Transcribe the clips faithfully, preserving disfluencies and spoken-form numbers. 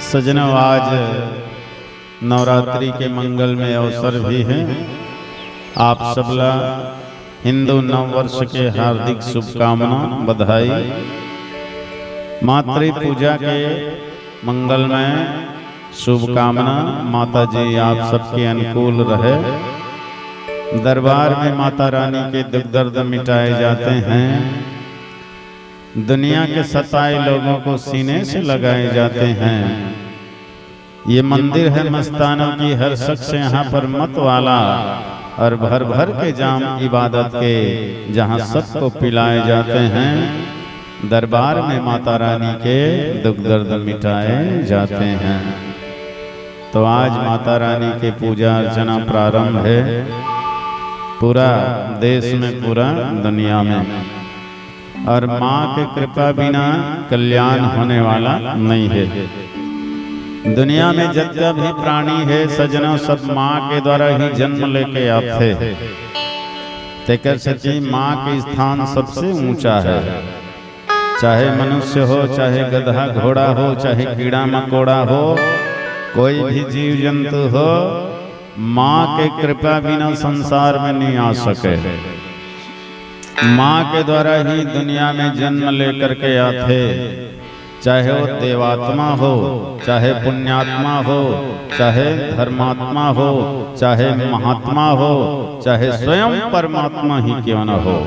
सजनों, आज नवरात्रि के मंगलमय अवसर भी हे। आप सबला हिंदू नववर्ष के हार्दिक शुभकामना, बधाई। मातृ पूजा के मंगलमय शुभकामना। माता जी आप सबके अनुकूल रहे, दरबार में माता रानी के दुख दर्द मिटाए जाते हैं, दुनिया के सताए लोगों को सीने से लगाए जाते हैं। ये मंदिर है मस्तानों की, हर शख्स यहाँ पर मत वाला, और भर भर के जाम इबादत के, जहाँ सबको पिलाए जाते हैं, दरबार में माता रानी के दुख दर्द मिटाए जाते हैं। तो आज माता रानी के पूजा अर्चना प्रारंभ हे पूरा देश में, पूरा दुनिया में। और माँ के कृपा बिना कल्याण होने वाला नहीं हे। दुनिया में जतना भी प्राणी हे सजनों, सब माँ के द्वारा ही जन्म लेके आथे। तेकर सेती माँ के स्थान सबसे ऊंचा हे। चाहे मनुष्य हो, चाहे गधा घोड़ा हो, चाहे कीड़ा मकोड़ा हो, कोई भी जीव जंतु हो, माँ के कृपा बिना संसार में नहीं आ सके। माँ के द्वारा ही दुनिया में जन्म लेकर के आथे, चाहे वो देवात्मा हो, चाहे पुण्यात्मा हो, चाहे धर्मात्मा हो, चाहे महात्मा हो, चाहे स्वयं परमात्मा ही क्यों न हो।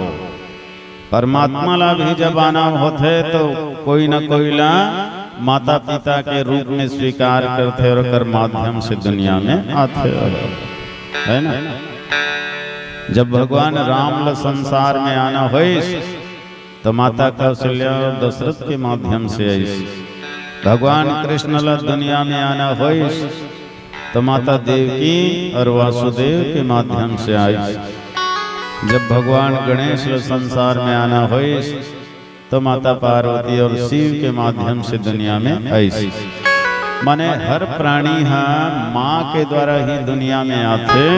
परमात्मा ला भी जब आना होथे तो कोई न कोई ला माता पिता के रूप में स्वीकार करथे और ओकर माध्यम से दुनिया में आथे, हे ना? जब भगवान राम ला संसार में आना होइस तो माता कौशल्या और दशरथ के माध्यम से आइस। भगवान कृष्ण ला दुनिया में आना होइस तो माता देवकी और वासुदेव के माध्यम से आइस। जब भगवान गणेश ला संसार में आना होइस तो माता पार्वती और शिव के माध्यम से दुनिया में आइस। माने हर प्राणी हा माँ के द्वारा ही दुनिया में आथे,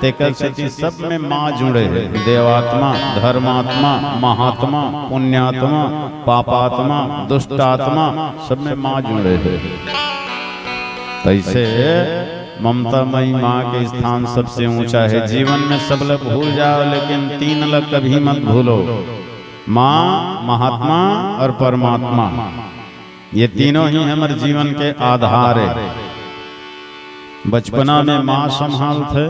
तेकर सेती सब में माँ जुड़े हे। देवात्मा, धर्मात्मा, महात्मा, पुण्यात्मा, पापात्मा, दुष्टात्मा, सब में माँ जुड़े हे। तैसे ममता मई माँ के स्थान सबसे ऊंचा हे। जीवन में सब ला भूल जाओ, लेकिन तीन ला कभी मत भूलो, माँ, महात्मा और परमात्मा। ये तीनों ही हमर जीवन के आधार हे। बचपना में माँ संभालथे,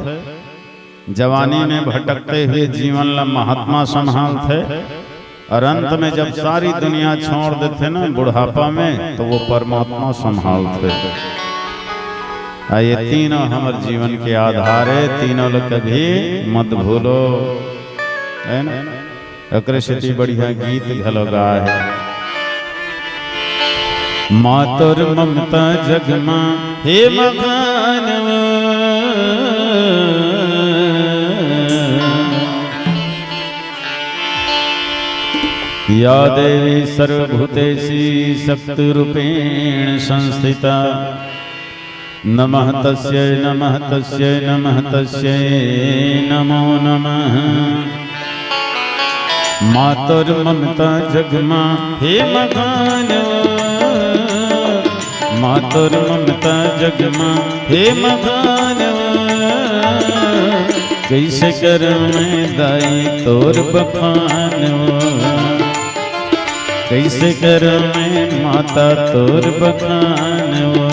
जवानी में भटकते हुए जीवन ला महात्मा संभालथे, और अंत में जब सारी दुनिया छोड़ देथे ना बुढ़ापा में, तो वो परमात्मा संभालथे। आ, ये तीनों हमर जीवन के आधार हे, तीनों ला कभी मत भूलो, हे ना? ओकरे सेती बढ़िया गीत घलो गाए हे। माँ तोर ममता जग मा हे मगन, या देवी सर्वभूतेषु शक्ति रूपेण संस्थिता। नमः तस्यै, नमः तस्यै, नमः तस्यै, नमो नमः। माँ तोर ममता जग मा हे मगन, माँ तोर ममता जग मा हे मगन, कइसे करँव मैं दाई तोर बखान। कइसे करँव मैं माता तोर बखान वो,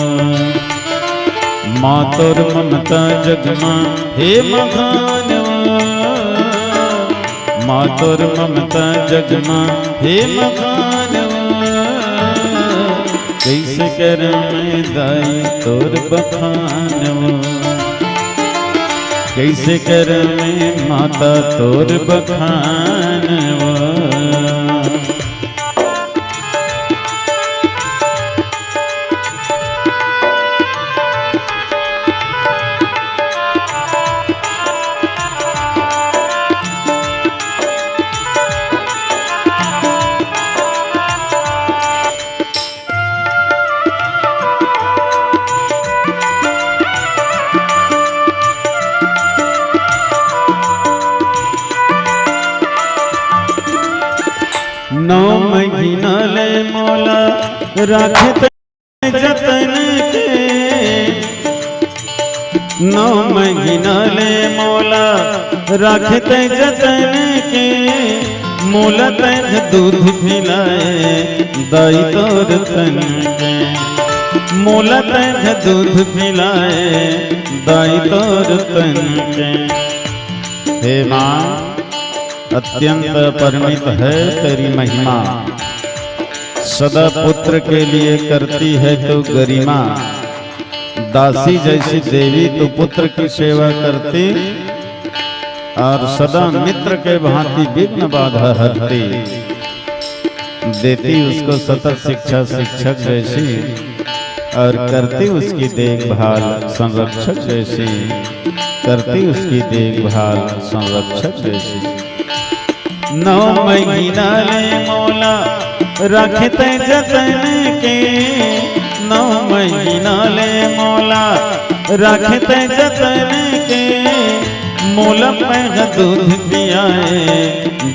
माँ तोर ममता जग मा हे मगन वो, माँ तोर ममता जग मा हे मगन वो। कइसे करँव मैं दाई तोर बखान वो, कइसे करँव मैं माता तोर बखान वो। नौ महीना ले मोला राखे तैं जतन नौ महीना ले मोला राखे तैं जतन के, मोला तैं दूध पिलाए दाई तोर तन के, मोला तैं दूध पिलाए दाई तोर तन के। हे माँ, अत्यंत अपरिमित है तेरी महिमा, सदा पुत्र के लिए करती है तू गरिमा। दासी जैसी देवी तू पुत्र की सेवा करती, और सदा मित्र के भांति विघ्न बाधा हरती। देती उसको सतत शिक्षा शिक्षक जैसी, और करती उसकी देखभाल संरक्षक जैसी, करती उसकी देखभाल संरक्षक जैसी। नौ महीना ले मोला राखे तैं जतन के, नौ महीना ले मोला राखे तैं जतन के, मोला तैं दूध पियाए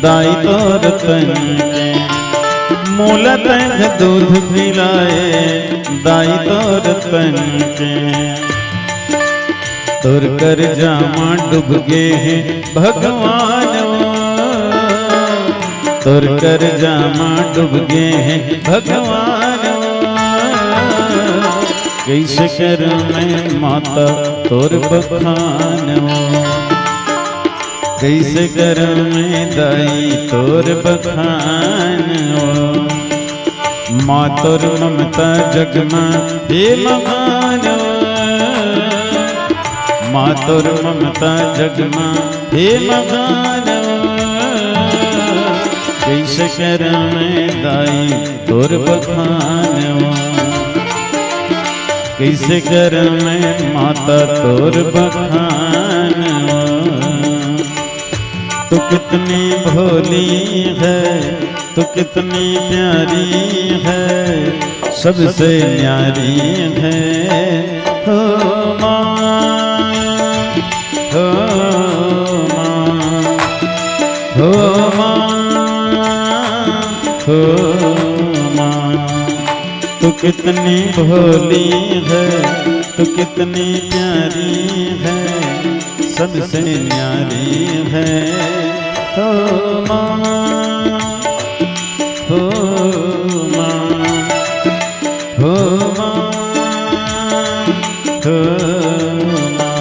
दाई तोर तन के, मोला तैं दूध पिलाए दाई तोर तन के। तोर करजा म डूब गे हे भगवान, तोर करजा म डूब गे हे भगवान। कइसे करँव मैं माता तोर बखान, कइसे करँव मैं दाई तोर बखान। माँ तोर ममता जग म हे महान, माँ तोर ममता जग म हे महान। कइसे करँव मैं दाई तोर बखान, कइसे करँव मैं माता तोर बखान। तू कितनी भोली है, तू कितनी प्यारी है, सबसे न्यारी है। हो माँ, हो माँ, हो माँ, हो माँ। तू कितनी भोली है, तू कितनी प्यारी है, सबसे न्यारी है। हो माँ, हो माँ, हो माँ, हो माँ।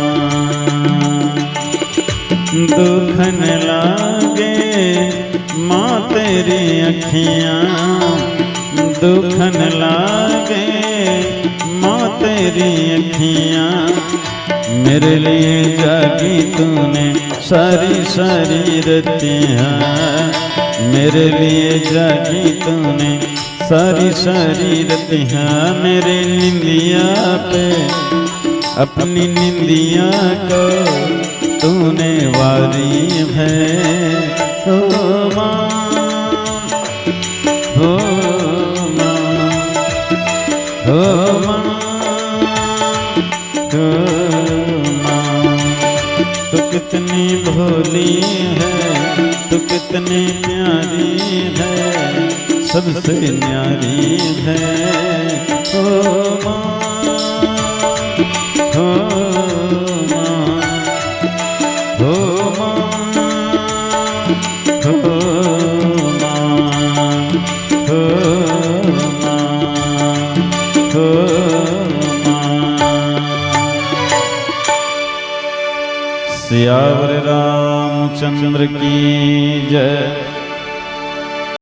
दुखन लागे माँ तेरी अखियाँ, दुखन लागे माँ तेरी अखियाँ। मेरे लिए जागी तूने सारी सारी रतियाँ, मेरे लिए जागी तूने सारी सारी रतियाँ। मेरे निंदिया पे अपनी निंदिया को तूने वारी है। हो माँ, हो माँ, हो माँ, हो माँ। तू कितनी भोली है, तू कितनी प्यारी है, सबसे न्यारी है। हो माँ, हो माँ, हो माँ, हो माँ, हो माँ, हो माँ। सियावर रामचंद्र की जय।